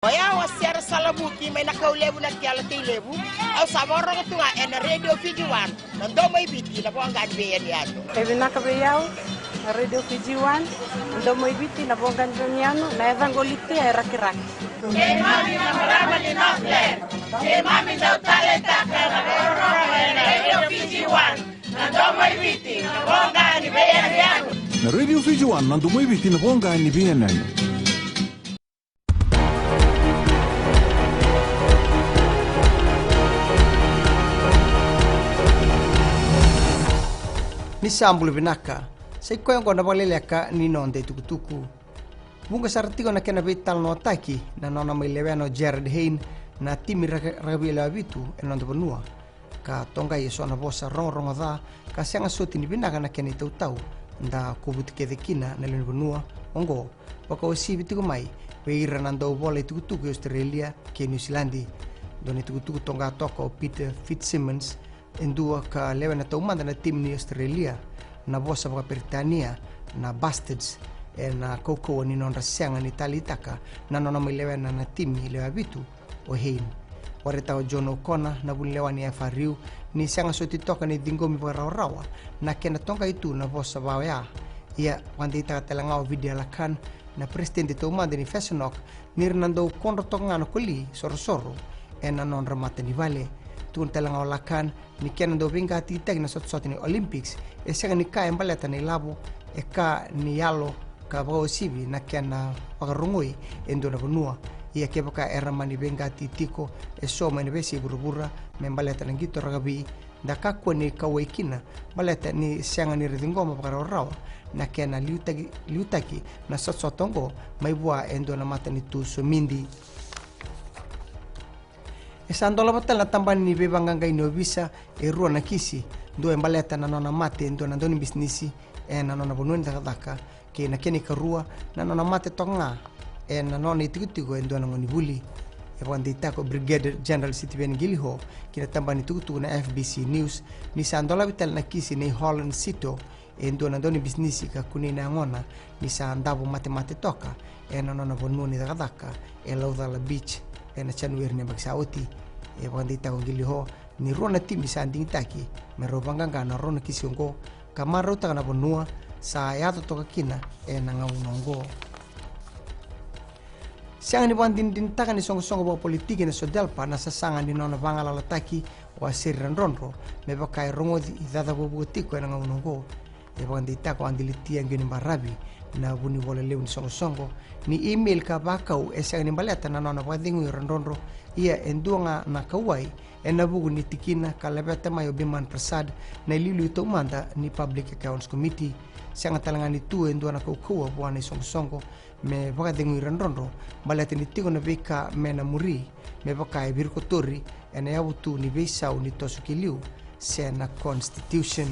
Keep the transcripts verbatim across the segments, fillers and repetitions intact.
O yau a Sera Salavuki mai na Kaulevu na Tiala Tailevu. Au sa vakarorogo tu ga ena Radio Fiji One, na domo i Viti, na voqa ni veiyanuyanu. E vinaka vei au na Radio Fiji One, na domo i Viti, na voqa ni veiyanuyanu. Na yacaqu o Litia e Rakiraki. Keimami na marama ni Northland. Keimami dau taleitaka na vakarorogo ena Radio Fiji One, na domo i Viti, na voqa ni veiyanuyanu. Na Radio Fiji One, na domo i Viti, na voqa ni veiyanuyanu. Ni sa bula vinaka. Sa i koya oqo na vakaleleka ni noda itukutuku. Vuqa sara tiko na kena veitalanoataki na nona mai lewena o Jarryd Hayne na timi raka-, rakavi e lewe vitu ena noda vanua. Ka toqai eso na vosa rogorogo ca, ka sega soti ni vinaka na kena itautau. Da kovuti kece kina na lewe ni vanua oqo, vakauasivi tiko mai vei ira na dauvola itukutuku e Australia kei Niusiladi. Dua na itukutuku toqa toka o Peter Fitzsimmons, e dua ka lewena taumada na timi ni Australia, na vosa vakaperitania na bastards, ena kaukauwa ni nodra sega ni taleitaka na nona mai lewena na timi lewe vitu o Hayne. Vakaraitaka o John O'Connor, na vunilewa ni F R U, ni sega soti toka ni ciqomi vakarawarawa na kena toqai tu na vosa va oya. Ia, vakadeitaka tale ga o Vidya Lakhan, na peresitedi taumada ni Fesanok, ni ra na dau kodro toka ga na koli sorosoro ena nodra matanivale. Tukuna tale ga o Lakhan ni kena dau veiqatitaki na sotasota ni Olympics e sega ni ka e baleta na ilavo, e ka ni yalo ka vakauasivi na kena vakarogoi e dua na vanua. Ia kevaka era mani veiqati tiko eso mai na veiyasai vuravura me baleta na qito rakavi, da kakua ni kauwai kina, baleta ni sega ni ra ciqoma vakarawarawa na kena liutaki, liutaki na sotasota oqo mai vua e dua na matanitu somidi. E sa dolava tale na tabana ni veivaqaqai ni ovisa e rua na kisi, dua e baleta na nona mate e dua na daunibisinisi ena nona vanua ni cakacaka, kei na kena ikarua na nona mate toka ga ena nona itikotiko e dua na gonevuli. E vakadeitaka o Brigadier General Sitiveni Qiliho ki na tabana ni tukutuku na F B C News ni sa dolavi tale na kisi nei Holland Sito, e dua na daunibisinisi ka kunei na yagona ni sa davo matemate toka ena nona vanua ni cakacaka e Laucala Beach ena Janueri ni yabaki sa oti. E vakadeitaka o Qiliho ni rua na timi sa digitaki me rau vaqaqa na rua na kisi oqo, ka marautaka na vanua sa yaco toka kina ena gauna oqo. Sega ni vakadinadinataka ni soqosoqo vakapolitiki na SODELPA na sasaga ni nona vagalalataki o Aseri Radrodro me vaka e rogoci i cacavukavuka tiko ena gauna oqo. E vakadeitaka o Adilitia Qiunibaravi, na vunivola levu ni soqosoqo, ni email ka vakau e sega ni baleta na nona vakacegui o Radrodro, ia e dua ga na kauwai ena vuku ni tikina ka laveta mai o Biman Prasad, na iliuliu taumada ni Public Accounts Committee. Sega tale ga ni tu e dua na kaukauwa vua na isoqosoqo me vakacegui Radrodro baleta ni tiko na veika me na muri, me vaka e virikotori ena yavu tu ni veisau ni toso ki liu se na constitution.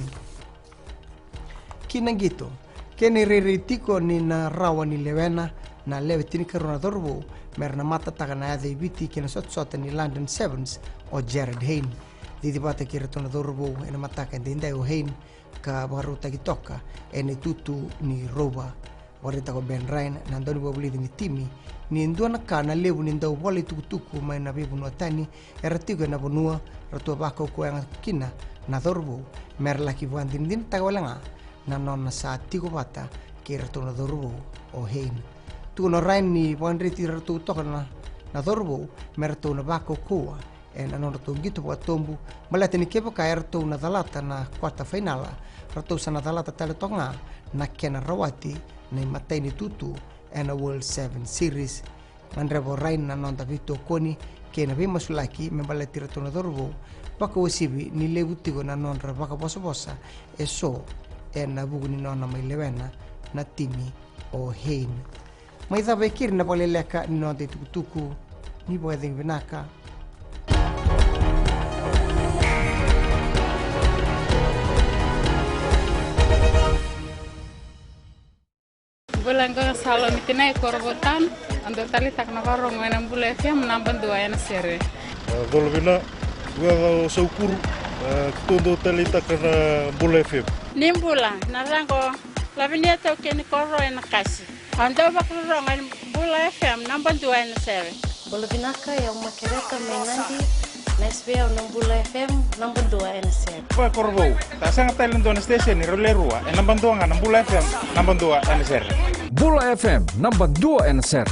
Ki na qito, kena irairai tiko ni na rawa ni lewena na lewe tinikarua na cauravou me ra na matataka na yaca i Viti ki na sotasota ni London Sevens o Jarryd Hayne. Cici vata kei iratou na cauravou ena mataka edaidai o Hayne, ka vakarautaki toka ena itutu ni Rover. Vakaraitaka o Ben Ryan, na dauniveivakavulici ni timi, ni dua na ka na levu ni dauvola itukutuku mai na veivanua tani era tiko ena vanua, ratou a vakaukauwa yaga kina na cauravou me ra laki vakadinadinataka wale ga na nona sa tiko vata kei iratou na cauravou o Hayne. Tukuna o Ryan ni vakadreti iratou toka na, na cauravou me ratou na vakaukauwa ena nodratou qito vakatobu, baleta ni kevaka eratou na calata na quarter final, ratou sa na calata tale toka ga na kena rawati na imatai ni itutu ena World Sevens Series. Gadreva o Ryan na noda veitokoni kei na veimasulaki me baleti iratou na cauravou, vakauasivi ni levu tiko na nodra vakavosavosa eso ena vuku ni nona mai lewena na timi o Hayne. Mai cava e keri na vakaleleka ni noda itukutuku. Ni vakacegu vinaka. Bula, qo o Salomi Tinai, Korovou Town. Au dau taleitaka na vakarorogo ena Bula F M, naba dua ena sere. A, bula vinaka, au o Saukuru, a, keitou dau taleitaka na Bula F M. Ni bula, na yacaqu o Lavinia Taukei, ni Koro ena Kasi. Au dau vakarorogo ena Bula F M, naba dua ena sere. Bula vinaka, e au Makereta mai Nadi. Na S V au na Bula F M, naba dua ena sere. Koya Korovou, sa sega tale na dua na station ni rau le rua, e naba dua ga na Bula F M, naba dua ena sere. Bula F M, naba dua ena sere.